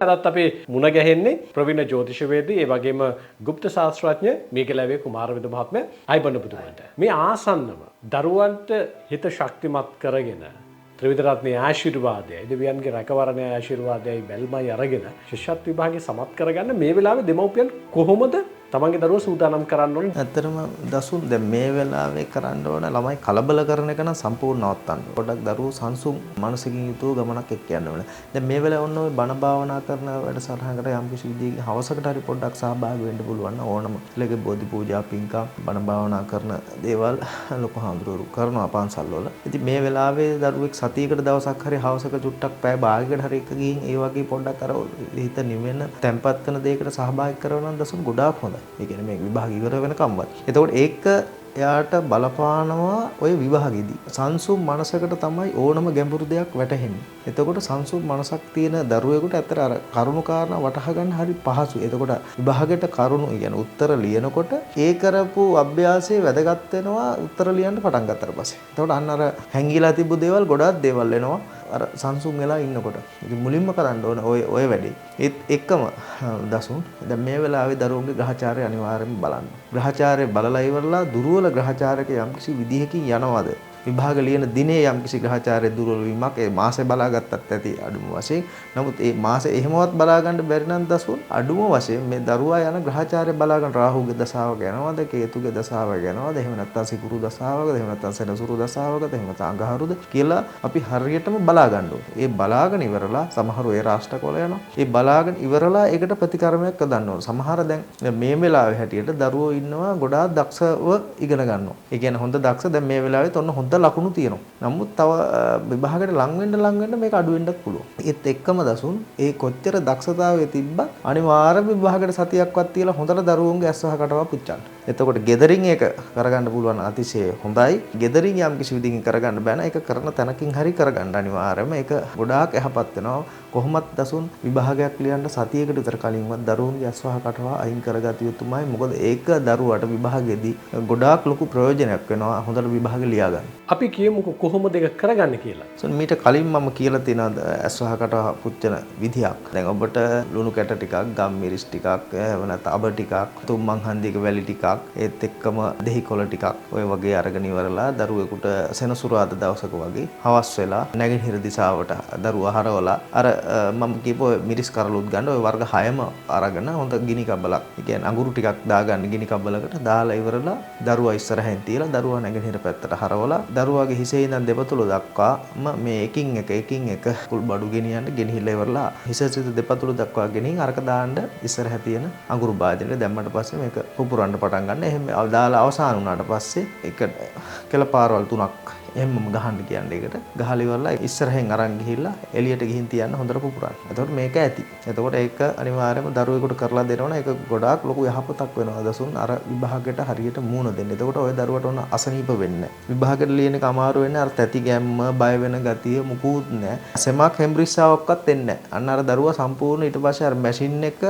අදත් අපි මුණ ගැහෙන්නේ ප්‍රවීණ ජ්‍යොතිෂවේදී, ඒ වගේම ගුප්ත ශාස්ත්‍රඥ මීගලැවේ කුමාරවිද මහත්මයා. අයිබෝන් ඔබතුමාට. මේ ආසන්නම දරුවන්ට හිත ශක්තිමත් කරගෙන ත්‍රිවිධ රත්නයේ ආශිර්වාදයයි, දෙවියන්ගේ රැකවරණය ආශිර්වාදයයි බැල්මයි අරගෙන ශිෂ්‍යත්ව විභාගය සමත් කරගන්න මේ වෙලාවේ දෙමව්පියන් කොහොමද තමන්ගේ දරුවෝ සූදානම් කරන්න ඕනේ? ඇත්තටම දසුන්, දැන් මේ වෙලාවේ කරන්න ඕන ළමයි කලබල කරන එක නම් සම්පූර්ණ නවත්තන්න. පොඩක් දරුවෝ සංසුන් මනසකින් යුතුව ගමනක් එක්ක යන්න ඕනේ. දැන් මේ වෙලාවේ ඔන්න ඔය බණ භාවනා කරන වැඩසටහනකට යම් කිසි විදිහකින් හවසකට හරි පොඩ්ඩක් සහභාගී වෙන්න පුළුවන් නම් ඕනම ලගේ බෝධි පූජා, පින්කම්, බණ භාවනා කරන දේවල් ලොකු හාමුදුරුවෝ කරනවා පන්සල් වල. ඉතින් මේ වෙලාවේ දරුවෙක් සතියකට දවසක් හරි හවසක චුට්ටක් පැය භාගයකට හරි එක ගිහින් ඒ වගේ පොඩ්ඩක් අර හිත නිවෙන තැම්පත් කරන දෙයකට සහභාගී කරනවා නම් දසුන් ගොඩාක් හොඳයි. ඒ කියන්නේ මේ විභාග ඉවර වෙනකම්වත්. එතකොට ඒක එයාට බලපානවා ඔය විභාගෙදී. සංසුන් මනසකට තමයි ඕනම ගැඹුරු දෙයක් වැටහෙන්නේ. එතකොට සංසුන් මනසක් තියෙන දරුවෙකුට ඇත්තට අර කරුණු කාරණා වටහා ගන්න හරි පහසුයි. එතකොට විභාගෙට කරුණු, ඒ කියන්නේ උත්තර ලියනකොට ඒ කරපු අභ්‍යාසය වැදගත් වෙනවා උත්තර ලියන්න පටන් ගත්තට පස්සේ. එතකොට අන්න අර හැංගිලා තිබු දේවල් ගොඩාක් දේවල් එනවා අර සංසුන් වෙලා ඉන්නකොට. ඉතින් මුලින්ම කරන්න ඕන ඔය ඔය වැඩේ. ඒත් එක්කම දසුන්, දැන් මේ වෙලාවේ දරුවන්ගේ ග්‍රහචාරය අනිවාර්යයෙන්ම බලන්න. ග්‍රහචාරය බලලා ඉවරලා දුර්වල ග්‍රහචාරයක යම්කිසි විදිහකින් යනවද? විභාග ලියන දිනේ යම්කිසි ග්‍රහචාරයේ දුර්වල වීමක් ඒ මාසේ බලාගත්තත් ඇති අඩුම වශයෙන්. නමුත් ඒ මාසේ එහෙමවත් බලා ගන්න බැරි නම් දසුන්, අඩුම වශයෙන් මේ දරුවා යන ග්‍රහචාරය බලා ගන්න. රාහුගේ දසාවක යනවද, කේතුගේ දසාවක යනවද, එහෙම නැත්නම් සිකුරු දසාවකද, එහෙම නැත්නම් සෙනසුරු දසාවකද, එහෙම නැත්නම් අඟහරුද කියලා අපි හරියටම බලා ගන්න ඕනේ. ඒ බලාගෙන ඉවරලා සමහරු ඒ රාෂ්ට්‍රකවල යනවා. ඒ බලාගෙන ඉවරලා ඒකට ප්‍රතිකර්මයක් හදන්න ඕනේ. සමහර දැන් මේ වෙලාවේ හැටියට දරුවෝ ඉන්නවා ගොඩාක් දක්ෂව ඉගෙන ගන්නවා. ඒ කියන්නේ හොඳ දක්ෂ, දැන් මේ වෙලාවෙත් ඔන්න හොඳ ලකුණු තියෙනවා. නමුත් තව විභාගයට ලං වෙන්න ලං වෙන්න මේක අඩු වෙන්නත් පුළුවන්. ඒත් එක්කම දසුන්, ඒ කොච්චර දක්ෂතාවය තිබ්බත් අනිවාර්යයෙන්ම විභාගයට සතියක්වත් තියලා හොඳට දරුවන්ගේ ඇස් වහ කටවා පුච්චන්න. එතකොට ගෙදරින් ඒක කරගන්න පුළුවන් අතිශය හොඳයි. ගෙදරින් යම් කිසි විදිහකින් කරගන්න බෑ නම් ඒක කරන තැනකින් හරි කරගන්න අනිවාර්යයෙන්ම. ඒක ගොඩාක් යහපත් වෙනවා. කොහොමත් දසුන්, විභාගයක් ලියන්න සතියකට විතර කලින්වත් දරුවන්ගේ ඇස් වහ කටවා අයින් කරගත යුතුමයි. මොකද ඒක දරුවාට විභාගෙදී ගොඩාක් ලොකු ප්‍රයෝජනයක් වෙනවා හොඳට විභාග ලියා ගන්න. අපි කියමුකෝ කොහොමද ඒක කරගන්නේ කියලා. මීට කලින් මම කියලා තියෙනවා ඇස් වහ කටවා පුච්චන විදිහක්. දැන් ඔබට ලුණු කැට ටිකක්, ගම් මිරිස් ටිකක්, එහෙම නැත්නම් අබ ටිකක්, තුම්මන් හන්දියක වැලි ටිකක්, ඒත් එක්කම දෙහි කොළ ටිකක් ඔය වගේ අරගෙන ඉවරලා දරුවෙකුට සෙනසුරාදා දවසක වගේ හවස් වෙලා නැගෙනහිර දිශාවට දරුවා හරවලා අර මම කියපු මිරිස් කරලුත් ගන්න ඔය වර්ග 6ම අරගෙන හොඳ ගිනි කබලක්, ඒ කියන්නේ අඟුරු ටිකක් දාගන්න ගිනි කබලකට දාලා ඉවරලා දරුවා ඉස්සරහින් තියලා දරුවා නැගෙනහිර පැත්තට හරවලා දරුවාගේ හිසේ ඉඳන් දෙපතුල දක්වාම මේ එකින් එක එකින් එක කුල් බඩු ගෙනියන්න ගෙනහිල්ලා ඉවරලා හිස සිට දෙපතුල දක්වා ගෙනින් අරක දාන්න ඉස්සරහ තියෙන අඟුරු භාජනයට දැම්මට පස්සේ මේක පුපුරන්න පටන් ගන්න. එහෙම දාලා අවසන් වුණාට පස්සේ එක කෙල පාරවල් තුනක් එහෙමම ගහන්න කියන්නේ. ඒකට ගහලා ඉවරලා ඉස්සරහෙන් අරන් ගිහිල්ලා එළියට ගිහින් තියන්න හොඳට පුපුරන්න. එතකොට මේක ඇති. එතකොට ඒක අනිවාර්යයෙන්ම දරුවෙකුට කරලා දෙනවනම් ඒක ගොඩාක් ලොකු යහපතක් වෙනවා දසුන්, අර විභාගයට හරියට මූණ දෙන්න. එතකොට ඔය දරුවට ඔන්න අසනීප වෙන්නේ නැහැ. විභාගයට ලියන එක අමාරු වෙන්නේ අර තැති ගැම්ම, බය වෙන ගතිය මුකුත් නැහැ. සෙමක් හෙම්බ්‍රිස්සාවක්වත් එන්නේ නැහැ. අන්න අර දරුවා සම්පූර්ණ ඊට පස්සේ අර මැෂින් එක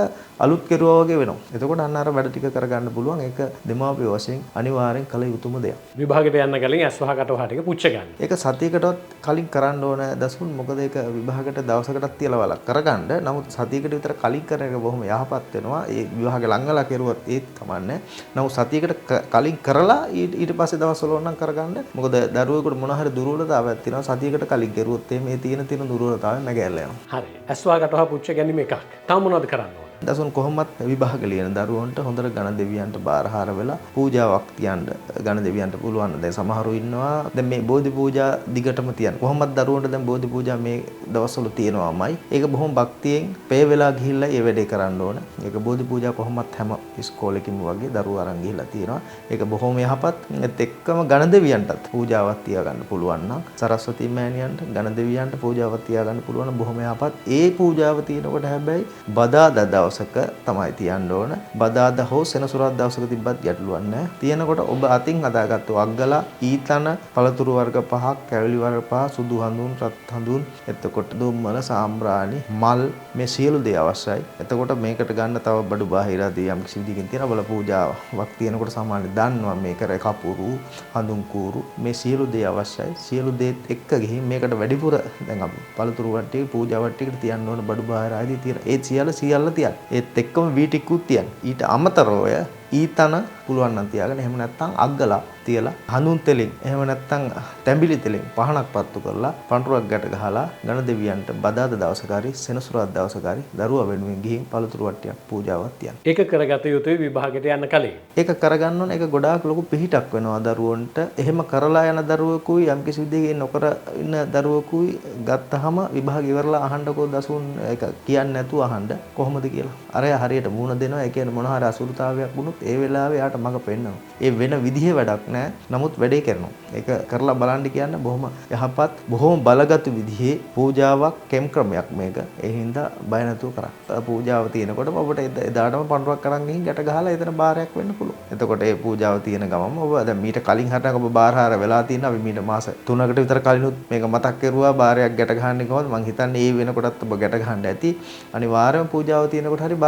අලුත් කෙරුවා වගේ වෙනවා. එතකොට අන්න අර වැඩ ටික කරගන්න පුළුවන්. ඒක දෙමාපිය වශයෙන් අනිවාර්යෙන් කළ යුතුම දෙයක්. විභාගයට යන්න කලින් ඇස් වහ කට වහ ටික පුච්ච ගන්න. ඒක සතියකටවත් කලින් කරන්න ඕන දසුන්. මොකද ඒක විභාගයට දවසකටත් තියලා බලක් කරගන්න. නමුත් සතියකට විතර කලින් කරන එක බොහොම යහපත් වෙනවා. ඒ විභාග ලං වෙලා කෙරුවත් ඒත් කමන්නේ. නමුත් සතියකට කලින් කරලා ඊට පස්සේ දවස්වල ඕනනම් කරගන්න. මොකද දරුවෙකුට මොන හරි දුර්වලතාවයක් තියෙනවා සතියකට කලින් කෙරුවොත් මේ තියෙන තියෙන දුර්වලතාවය මැගෑරලා යනවා. හරි. ඇස් වහ කට වහ පුච්ච ගැනීම එකක්. තව මොනවද කරන්න ඕන? දසුන්, කොහොමත් විභාග ලියන දරුවන්ට හොඳට ගණ දෙවියන්ට බාරහාර වෙලා පූජාවක් තියන්න ගණ දෙවියන්ට පුළුවන්. දැන් සමහරු ඉන්නවා දැන් මේ බෝධි පූජා දිගටම තියන්න. කොහොමත් දරුවන්ට දැන් බෝධි පූජා මේ දවස්වල තියෙනවාමයි. ඒක බොහොම භක්තියෙන් පේ වෙලා ගිහිල්ලා ඒ වැඩේ කරන්න ඕන. ඒක බෝධි පූජා කොහොමත් හැම ඉස්කෝලේකින්ම වගේ දරුවෝ අරන් ගිහිල්ලා තියෙනවා. ඒක බොහොම යහපත්. ඒත් එක්කම ගණ දෙවියන්ටත් පූජාවක් තියාගන්න පුළුවන් නම් සරස්වතී මෑණියන්ට ගණ දෙවියන්ට පූජාවක් තියාගන්න පුළුවන් නම් බොහොම යහපත්. ඒ පූජාව තියෙනකොට හැබැයි බදාදා දවස දවසක තමයි තියන්න ඕන. බදාදා හෝ සෙනසුරාදා දවසක තිබ්බත් ගැටලුවක් නැහැ. තියෙනකොට ඔබ අතින් හදාගත්තු අග්ගලා, ඊතන, පළතුරු වර්ග පහක්, කැවිලි වර්ග පහ, සුදු හඳුන්, රත් හඳුන්, එතකොට දුම්මල, සාම්බ්‍රාණි, මල් මේ සියලු දේ අවශ්‍යයි. එතකොට මේකට ගන්න තව බඩු බාහිර ආදී යම් කිසි විදිහකින් තියෙන බල පූජාවක් තියෙනකොට සාමාන්‍ය දන්නවා මේක කපුරු, හඳුන් කූරු මේ සියලු දේ අවශ්‍යයි. සියලු දේත් එක්ක ගිහින් මේකට වැඩිපුර දැන් අපි පළතුරු වට්ටිය, පූජා වට්ටියකට තියන්න ඕන බඩු බාහිර ආදී තියෙන ඒ සියල්ල සියල්ල තියන්න. ඒත් එක්කම වී ටිකුත් තියන්න. ඊට අමතරව ඔය ඊතන පුළුවන් නම් තියාගන්න. එහෙම නැත්නම් අග්ගලා තියලා හඳුන් තෙලින් එහෙම නැත්නම් තැඹිලි තෙලින් පහනක් පත්තු කරලා පඳුරක් ගැට ගහලා ගණ දෙවියන්ට බදාදා දවසක හරි සෙනසුරාදා දවසක හරි දරුවා වෙනුවෙන් ගිහින් පළතුරු වට්ටියක් පූජාවක් තියන්න. ඒක කරගත යුතුයි විභාගෙට යන්න කලින්. ඒක කරගන්න ඕන. ඒක ගොඩාක් ලොකු පිහිටක් වෙනවා දරුවන්ට. එහෙම කරලා යන දරුවෙකුයි යම්කිසි විදිහකින් නොකර ඉන්න දරුවෙකුයි ගත්තහම විභාග ඉවරලා අහන්නකෝ දසුන් ඒක කියන්නේ නැතුව අහන්න කොහොමද කියලා. අරයා හරියට මූණ දෙනවා. ඒ කියන්නේ මොන හරි අසුරුතාවයක් වුණොත් ඒ වෙලාවේ යාට මඟ පෙන්නනවා. ඒ වෙන විදිහේ වැඩක් නෑ. නමුත් වැඩේ කරනවා. ඒක කරලා බලන්න කියන්න බොහොම යහපත්, බොහොම බලගත් විදිහේ පූජාවක්, කෙම් ක්‍රමයක් මේක. ඒ හින්දා බය නැතුව කරන්න. පූජාව තියෙනකොටම ඔබට එදාටම පඳුරක් අරන් ගිහින් ගැට ගහලා එතන බාරයක් වෙන්න පුළුවන්. එතකොට ඒ පූජාව තියෙන ගමම ඔබ දැන් මීට කලින් හරියට ඔබ බාරහාර වෙලා තියෙන අපි මීට මාස 3කට විතර කලිනුත් මේක මතක් කරුවා බාරයක් ගැට ගහන්නේ කොහොමද? මං හිතන්නේ ඒ වෙනකොටත් ඔබ ගැට ගහන්න ඇති. අනිවාර්යයෙන්ම පූජාව තියෙනකොට හරි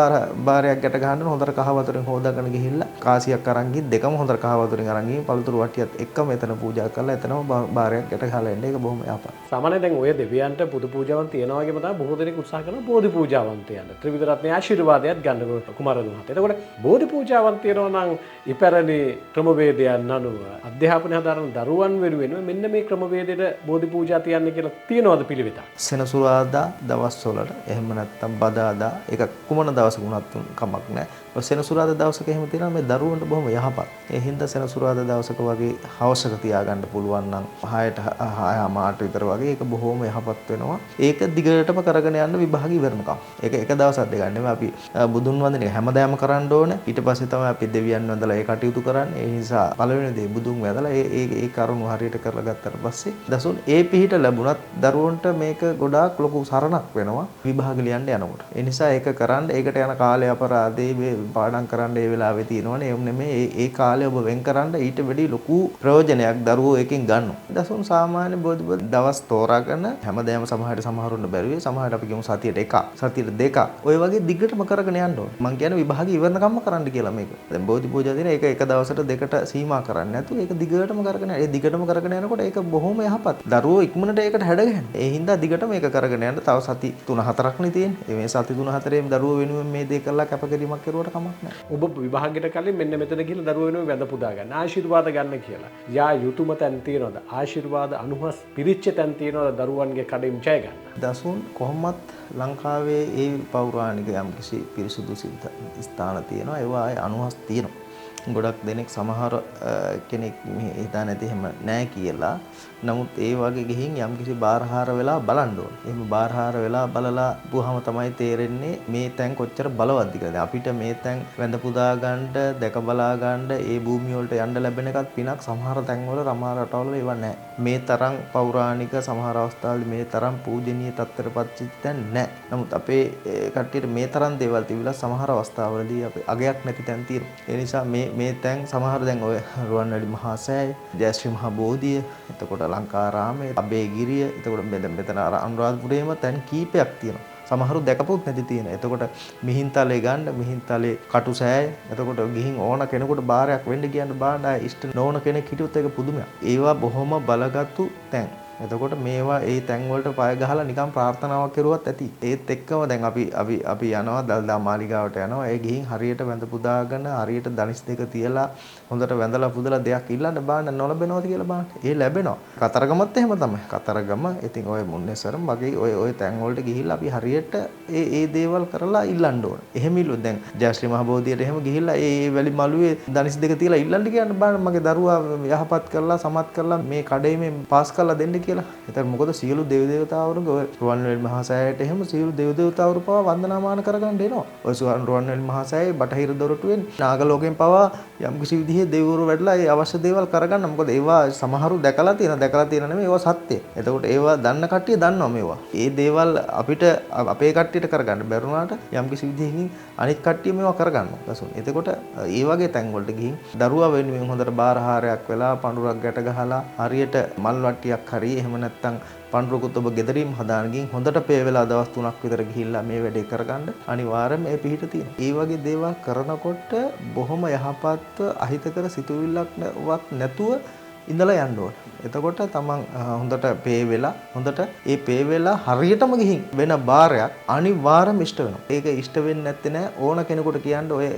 බාරයක් ගැට ගහන්න හොඳට කහ වතුරෙන් හොදාගෙන ගිහිල්ලා කාසියක් අරන් ගිහින් දෙකම හොඳට කහ වතුරෙන් අරන් ගිහින් පළතුරු වට්ටියත් එක්කම එතන පූජා කරලා එතනම බාරයක් ගැට ගහලා එන්න. ඒක බොහොම යහපත්. සාමාන්‍යයෙන් දැන් ඔය දෙවියන්ට පුදු පූජාවන් තියනවා වගේම තමයි බොහෝ දෙනෙක් උත්සාහ කරන බෝධි පූජාවන් තියන්න. ත්‍රිවිධ රත්නයේ ආශිර්වාදයක් ගන්න කුමාරතුමා මහත්තයා. එතකොට බෝධි පූජාවන් තියනවා නම් ඉපැරණි ක්‍රමවේදයන් අනුව අධ්‍යාපනය හදාරන දරුවන් වෙනුවෙන් මෙන්න මේ ක්‍රමවේදයට බෝධි පූජා තියන්න කියලා තියනවද පිළිවෙතක්? සෙනසුරාදා දවස්වලට එහෙම නැත්නම් බදාදා ඒක කුමන දවසක වුණත් කමක් නැහැ. ඔය සෙනසුරාදා දවසක එහෙම තියනවා මේ දරුවන්ට බොහොම යහපත්. ඒ හින්දා සෙනසුරාදා දවසක වගේ හවසක තියාගන්න පුළුවන් නම් 6ට 6:30 විතර වගේ ඒක බොහොම යහපත් වෙනවා. ඒක දිගටම කරගෙන යන්න විභාග ඉවරනකම්. ඒක එක දවසක් දෙකක් නෙමෙයි අපි බුදුන් වඳින එක හැමදාම කරන්න ඕනේ. ඊට පස්සේ තමයි අපි දෙවියන් වැඳලා ඒ කටයුතු කරන්නේ. ඒ නිසා පළවෙනි දේ බුදුන් වැඳලා ඒ ඒ ඒ කරුණු හරියට කරලා ගත්තට පස්සේ දසුන් ඒ පිහිට ලැබුණත් දරුවන්ට මේක ගොඩාක් ලොකු සරණක් වෙනවා විභාග ලියන්න යනකොට. ඒ නිසා ඒක කරන්න ඒකට යන කාලය අපරාධේ මේ පාඩම් කරන්න ඒ වෙලාවේ තියෙනවනේ. එහෙම නෙමෙයි ඒ ඒ කාලය ඔබ වෙන් කරන්න ඊට වැඩි ලොකු ප්‍රයෝජනයක් දරුවෝ ඒකෙන් ගන්නවා. දසුන් සාමාන්‍ය බෝධි දවස් තෝරාගෙන හැමදාම සමහරට සමහරුන්න බැරි වෙයි. සමහරට අපි කියමු සතියට එකක්, සතියට දෙකක්. ඔය වගේ දිගටම කරගෙන යන්න ඕනේ. මං කියන්නේ විභාග ඉවරනකම්ම කරන්න කියලා මේක. දැන් බෝධි පූජා දින ඒක එක දවසට දෙකට සීමා කරන්නේ නැතුව ඒක දිගටම කරගෙන යන්න. ඒ දිගටම කරගෙන යනකොට ඒක බොහොම යහපත්. දරුවෝ ඉක්මනට ඒකට හැඩ ගැහෙනවා. ඒ හින්දා දිගටම මේක කරගෙන යන්න තව සති 3-4ක් නේ තියෙන්නේ. මේ සති 3-4 දරුවෝ වෙනුවෙන් මේ දේ කරලා කැපකිරීමක් කරුවට කමක් නැහැ. ඔබ විභාගයට කලින් මෙන්න මෙතන ගිහලා දරුවෝ වෙනුවෙන් වැඳ පුදා ගන්න, ආශිර්වාද ගන්න කියලා. යා යුතුයම තැන් තියනවද? ආශිර්වාද අනුහස් පිරිච්ච තැන් තියනවද දරුවන්ගේ කඩින් ජය ගන්න? දසුන් කොහොමත් ලංකාවේ ඒ පෞරාණික යම්කිසි පිරිසුදු ස්ථාන තියෙනවා. ඒවා ආයේ අනුහස් තියෙනවා. ගොඩක් දෙනෙක් සමහර කෙනෙක් හිතා නැති එහෙම නෑ කියලා. නමුත් ඒ වගේ ගිහින් යම්කිසි බාරහාර වෙලා බලන්න ඕන. එහෙම බාරහාර වෙලා බලලා පුහම තමයි තේරෙන්නේ මේ තැන් කොච්චර බලවත්ද කියලා. දැන් අපිට මේ තැන් වැඳ පුදා ගන්න, දැක බලා ගන්න, ඒ භූමිය වලට යන්න ලැබෙන එකත් පිනක්. සමහර තැන්වල සමහර රටවල ඒවා නෑ. මේ තරම් පෞරාණික සමහර අවස්ථාවල මේ තරම් පූජනීය තත්ත්වයටපත් වෙච්ච තැන් නෑ. නමුත් අපේ කට්ටියට මේ තරම් දේවල් තිබිලා සමහර අවස්ථාවලදී අපේ අගයක් නැති තැන් තියෙනවා. ඒ නිසා මේ තැන් සමහර දැන් ඔය රුවන්වැලි මහා සෑය, ජයශ්‍රී මහා බෝධිය, එතකොට ලංකාරාමය, අබේගිරිය, එතකොට මෙතන අර අනුරාධපුරයේම තැන් කීපයක් තියෙනවා. සමහරු දැකපුත් නැති තියෙන. එතකොට මිහින්තලේ ගන්න, මිහින්තලේ කටුසෑය, එතකොට ගිහින් ඕන කෙනෙකුට බාරයක් වෙන්න කියන්න බාන්න ආය ඉෂ්ට නොවන කෙනෙක් හිටියොත් ඒක පුදුමයක්. ඒවා බොහොම බලගත්තු තැන්. එතකොට මේවා ඒ තැන් වලට පය ගහලා නිකන් ප්‍රාර්ථනාවක් කරුවත් ඇති. ඒත් එක්කම දැන් අපි අපි අපි යනවා දල්දා මාලිගාවට යනවා. ඒ ගිහින් හරියට වැඳ පුදාගෙන හරියට දනිස් දෙක තියලා හොඳට වැඳලා පුදලා දෙයක් ඉල්ලන්න බාන්න නොලැබෙනවද කියලා බලන්න. ඒ ලැබෙනවා. කතරගමත් එහෙම තමයි. කතරගම ඉතින් ඔය මුන්නේසරම් වගේ ඔය ඔය තැන් වලට ගිහිල්ලා අපි හරියට ඒ ඒ දේවල් කරලා ඉල්ලන්න ඕන. එහෙම ඉල්ලුවොත් දැන් ජයශ්‍රී මහ බෝධියට එහෙම ගිහිල්ලා ඒ ඒ වැලි මළුවේ දනිස් දෙක තියලා ඉල්ලන්න කියන්න බාන්න මගේ දරුවා යහපත් කරලා සමත් කරලා මේ කඩේ මේ පාස් කරලා දෙන්න කියලා. එතන මොකද සියලු දෙව් දේවතාවරුන්ගේ ඔය රුවන්වැලි මහා සෑයට එහෙම සියලු දෙව් දේවතාවරු පවා වන්දනාමාන කරගන්න එනවා. ඔය රුවන්වැලි මහා සෑයේ බටහිර දොරටුවෙන් නාග ලෝකෙන් පවා යම් කිසි විදිහේ දෙවිවරු වැඩලා ඒ අවශ්‍ය දේවල් කරගන්න. මොකද ඒවා සමහරු දැකලා තියෙන නෙමෙයි, ඒවා සත්‍ය. එතකොට ඒවා දන්න කට්ටිය දන්නවා මේවා. ඒ දේවල් අපිට අපේ කට්ටියට කරගන්න බැරුණාට යම් කිසි විදිහකින් අනිත් කට්ටිය මේවා කරගන්නවා දසුන්. එතකොට ඒ වගේ තැන් වලට ගිහින් දරුවා වෙනුවෙන් හොඳට බාරහාරයක් වෙලා පඳුරක් ගැට ගහලා හරියට මල් වට්ටියක් හරි එහෙම නැත්නම් පඳුරකුත් ඔබ ගෙදරින් හදාගෙන ගිහින් හොඳට පේ වෙලා දවස් 3ක් විතර ගිහිල්ලා මේ වැඩේ කරගන්න අනිවාර්යයෙන්ම ඒ පිහිට තියෙනවා. ඒ වගේ දේවල් කරනකොට බොහොම යහපත්ව අහිතකර සිතුවිල්ලක්වත් නැතුව ඉඳලා යන්න ඕන. එතකොට තමන් හොඳට පේ වෙලා හොඳට ඒ පේ වෙලා හරියටම ගිහින් වෙන බාරයක් අනිවාර්යයෙන්ම ඉෂ්ට වෙනවා. ඒක ඉෂ්ට වෙන්නේ නැත්තේ නෑ ඕන කෙනෙකුට කියන්න ඔය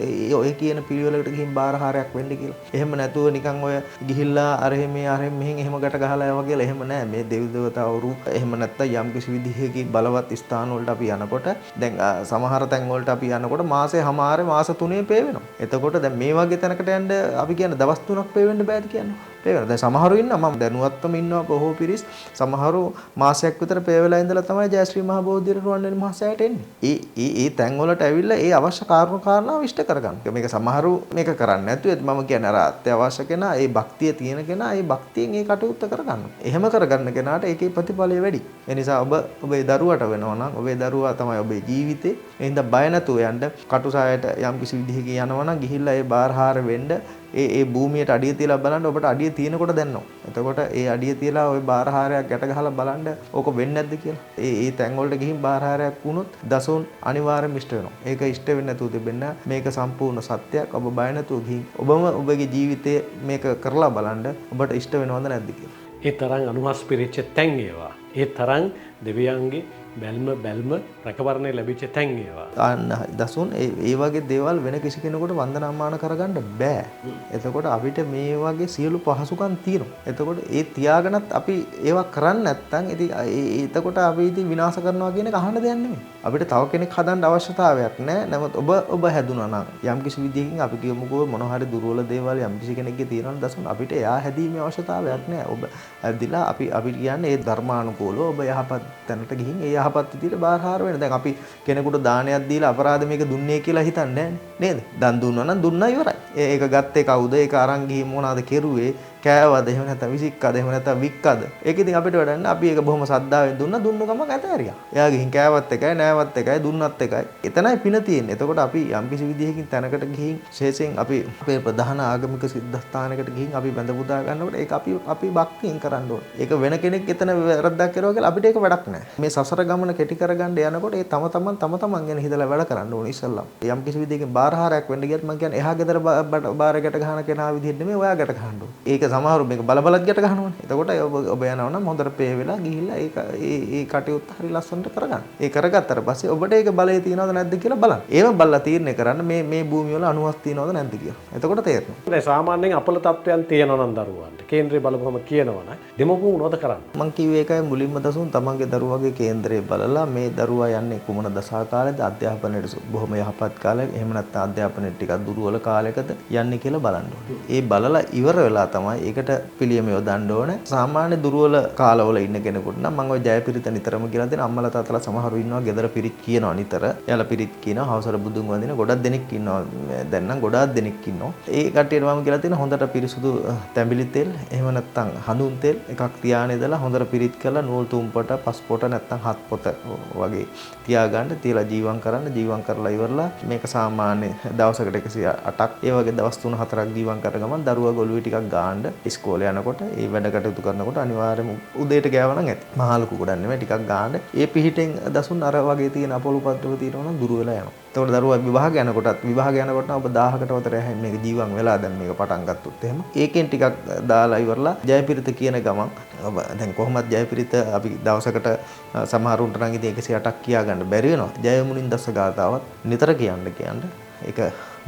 ඔය කියන පිළිවෙලකට ගිහින් බාරහාරයක් වෙන්න කියලා. එහෙම නැතුව නිකන් ඔය ගිහිල්ලා අර එහෙම අර මෙහෙන් එහෙම ගැට ගහලා යවා කියලා එහෙම නෑ. මේ දෙවි දේවතාවරු එහෙම නැත්තම් යම් කිසි විදිහකින් බලවත් ස්ථාන වලට අපි යනකොට දැන් සමහර තැන් වලට අපි යනකොට මාසේ හමාරේ මාස 3 පේ වෙනවා. එතකොට දැන් මේ වගේ තැනකට යන්න අපි කියන්නේ දවස් 3ක් පේ වෙන්න බෑද කියන්නේ. පේ වෙනවා. දැන් සමහරු ඉන්නවා මම දැනුවත්වම ඉන්නවා බොහෝ පිරිස් සමහරු මාසයක් විතර පේ වෙලා ඉඳලා තමයි ජයශ්‍රී මහ බෝධියට රුවන්වැලි මහ සෑයට එන්නේ. ඒ ඒ ඒ තැන් වලට ඇවිල්ලා ඒ අවශ්‍ය කාරණා ඉෂ්ට කරගන්න. මේක සමහරු මේක කරන්නේ නැතුව මම කියන්නේ අර අත්‍යවශ්‍ය කෙනා ඒ භක්තිය තියෙන කෙනා ඒ භක්තියෙන් ඒ කටයුත්ත කරගන්න. එහෙම කරගන්න කෙනාට ඒකේ ප්‍රතිඵලය වැඩි. ඒ නිසා ඔබ ඔබේ දරුවට වෙනවා නම් ඔබේ දරුවා තමයි ඔබේ ජීවිතේ. ඒ හින්දා බය නැතුව යන්න. කටුසායට යම් කිසි විදිහකින් යනවා නම් ගිහිල්ලා ඒ බාරහාර වෙන්න ඒ ඒ භූමියට අඩිය තියලා බලන්න ඔබට අඩිය තියෙනකොට දැනනවා. එතකොට ඒ අඩිය තියලා ওই බාරහාරයක් ගැට ගහලා බලන්න ඕක වෙන්නේ නැද්ද කියලා. ඒ ඒ තැන් වලට ගිහින් බාරහාරයක් වුණොත් දසුන් අනිවාර්යයෙන්ම ඉෂ්ට වෙනවා. ඒක ඉෂ්ට වෙන්නේ නැතුව තිබෙන්න මේක සම්පූර්ණ සත්‍යයක්. ඔබ බය නැතුව ගිහින් ඔබම ඔබගේ ජීවිතේ මේක කරලා බලන්න ඔබට ඉෂ්ට වෙනවද නැද්ද කියලා. ඒ තරම් අනුහස් පිරිච්ච තැන් ඒවා. ඒ තරම් දෙවියන්ගේ බැල්ම බැල්ම රැකවරණය ලැබිච්ච තැන් ඒවා. අන්න දසුන් ඒ වගේ දේවල් වෙන කිසි කෙනෙකුට වන්දනාමාන කරගන්න බෑ. එතකොට අපිට මේ වගේ සියලු පහසුකම් තියෙනවා. එතකොට ඒ තියාගෙනත් අපි ඒවා කරන්නේ නැත්නම් ඉතින් එතකොට අපි ඉතින් විනාශ කරනවා කියන එක අහන්න දෙයක් නෙමෙයි. අපිට තව කෙනෙක් හදන්න අවශ්‍යතාවයක් නෑ. නමුත් ඔබ ඔබ හැදුනා නම් යම් කිසි විදිහකින් අපි කියමුකෝ මොන හරි දුර්වල දේවල් යම් කිසි කෙනෙක්ගේ තියෙනවා නම් දසුන් අපිට එයා හැදීමේ අවශ්‍යතාවයක් නෑ. ඔබ ඇවිදලා අපි අපි කියන්නේ ඒ ධර්මානුකූලව ඔබ යහපත් තැනට ගිහින් ඒ යහපත් විදිහට බාරහාර වෙන. දැන් අපි කෙනෙකුට දානයක් දීලා අපරාධ මේක දුන්නේ කියලා හිතන්නේ නේද? දන් දුන්නා නම් දුන්නා ඉවරයි. ඒක ගත්තේ කවුද? ඒක අරන් ගිහින් මොනවාද කෙරුවේ? කෑවද? එහෙම නැත්නම් විසික්කද? එහෙම නැත්නම් වික්කද? ඒක ඉතින් අපිට වැඩක් නෑ. අපි ඒක බොහොම සද්දාවෙන් දුන්නා. දුන්නු ගමන් ඇතෑරියා. එයා ගිහින් කෑවත් එකයි, නෑවත් එකයි, දුන්නත් එකයි. එතනයි පින තියෙන්නේ. එතකොට අපි යම්කිසි විදිහකින් තැනකට ගිහින් විශේෂයෙන් අපි අපේ ප්‍රධාන ආගමික සිද්ධාස්ථානයකට ගිහින් අපි වැඳ පුදා ගන්නකොට ඒක අපි අපි භක්තියෙන් කරන්න ඕනේ. ඒක වෙන කෙනෙක් එතන වැරද්දක් කරුවා කියලා අපිට ඒක වැඩක් නෑ. මේ සසර ගමන කෙටි කරගන්න යනකොට ඒ තම තමන් තම තමන් ගැන හිතලා වැඩ කරන්න ඕනේ ඉස්සෙල්ලාම. යම් කිසි විදිහකින් බාරහාරයක් වෙන්න ගියත් මං කියන්නේ එහා ගෙදර බාර ගැට ගහන කෙනා විදිහට නෙමෙයි ඔයා ගැට ගහන්න ඕනේ. ඒක සමහරු මේක බල බලත් ගැට ගහනවනේ. එතකොට ඔබ යනවා නම් හොඳට පේ වෙලා ගිහිල්ලා ඒක ඒ ඒ කටයුත්ත හරි ලස්සනට කරගන්න. ඒ කරගත්තට පස්සේ ඔබට ඒක බලය තියනවද නැද්ද කියලා බලන්න. ඒව බලලා තීරණය කරන්න මේ මේ භූමිය වල අණුවක් තියනවද නැද්ද කියලා. එතකොට තේරෙනවා. දැන් සාමාන්‍යයෙන් අපල තත්වයන් තියෙනවා නම් දරුවන්ට කේන්ද්‍රය බලපුවම කියනවා නම් දෙමව්පියෝ මොනවද කරන්නේ? මං කිව්වේ ඒකයි මුලින්ම දසුන් තමන්ගේ දරුවගේ කේන්දරය බලලා මේ දරුවා යන්නේ කුමන දශා කාලෙද අධ්‍යාපනයට බොහොම යහපත් කාලයක එහෙම නැත්නම් අධ්‍යාපනයට ටිකක් දුර්වල කාලයකද යන්නේ කියලා බලන්න ඕනේ. ඒ බලලා ඉවර වෙලා තමයි ඒකට පිළියම යොදන්න ඕනේ. සාමාන්‍ය දුර්වල කාලවල ඉන්න කෙනෙකුට නම් මං ඔය ජයපිරිත නිතරම කියලා දෙන අම්මලා තාත්තලා සමහරු ඉන්නවා ගෙදර පිරිත් කියනවා නිතර. එයාලා පිරිත් කියනවා හවසට බුදුන් වඳින ගොඩක් දෙනෙක් ඉන්නවා. දැන් නම් ගොඩාක් දෙනෙක් ඉන්නවා. ඒ කට්ටියට මම කියලා තියෙන හොඳට පිරිසුදු තැඹිලි තෙල් එහෙම නැත්නම් හඳුන් තෙල් එකක් තියාගෙන ඉඳලා හොඳට පිරිත් කරලා නූල් තුන් පොට පස් පොට නැත්නම් හත් පොත වගේ තියාගන්න තියලා ජීවන් කරන්න. ජීවන් කරලා ඉවරලා මේක සාමාන්‍ය දවසකට 108ක් ඒ වගේ දවස් 3-4ක් ජීවන් කර ගමන් දරුවා ගොළුවේ ටිකක් ගාන්න ඉස්කෝලේ යනකොට ඒ වැඩ කටයුතු කරනකොට අනිවාර්යයෙන්ම උදේට ගෑවා නම් ඇති. මහා ලොකු ගොඩක් නෙමෙයි ටිකක් ගාන්න. ඒ පිහිටෙන් දසුන් අර වගේ තියෙන අපොළු පද්‍රව තියෙනවා නම් දුර වෙලා යනවා. එතකොට දරුවා විභාග යනකොටත් විභාග යනකොට නම් ඔබ 1000කට වතර ඇහැ මේක ජීවන් වෙලා දැන් මේක පටන් ගත්තොත් එහෙම ඒකෙන් ටිකක් දාලා ඉවරලා ජයපිරිත කියන ගමන් ඔබ දැන් කොහොමත් ජයපිරිත අපි දවසකට සමහරුන්ට නම් ඉතින් 108ක් කියා ගන්න බැරි වෙනවා. ජයමුනින් දස ගාතාවත් නිතර කියන්න කියන්න ඒක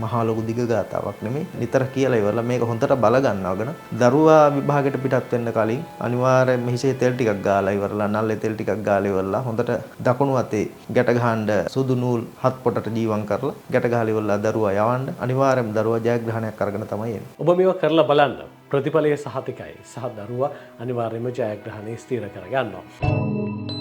මහා ලොකු දිග ගාතාවක් නෙමෙයි. නිතර කියලා ඉවරලා මේක හොඳට බල ගන්නවගෙන දරුවා විභාගයට පිටත් වෙන්න කලින් අනිවාර්යයෙන්ම හිසේ තෙල් ටිකක් ගාලා ඉවරලා නල්ලේ තෙල් ටිකක් ගාලා ඉවරලා හොඳට දකුණු අතේ ගැට ගහන්න සුදු නූල් හත් පොටට ජීවන් කරලා ගැට ගහලා ඉවරලා දරුවා යවන්න අනිවාර්යයෙන්ම දරුවා ජයග්‍රහණයක් අරගෙන තමයි එන්නේ. ඔබ මේවා කරලා බලන්න. ප්‍රතිඵලය සහතිකයි. සහ දරුවා අනිවාර්යයෙන්ම ජයග්‍රහණය ස්ථිර කරගන්නවා.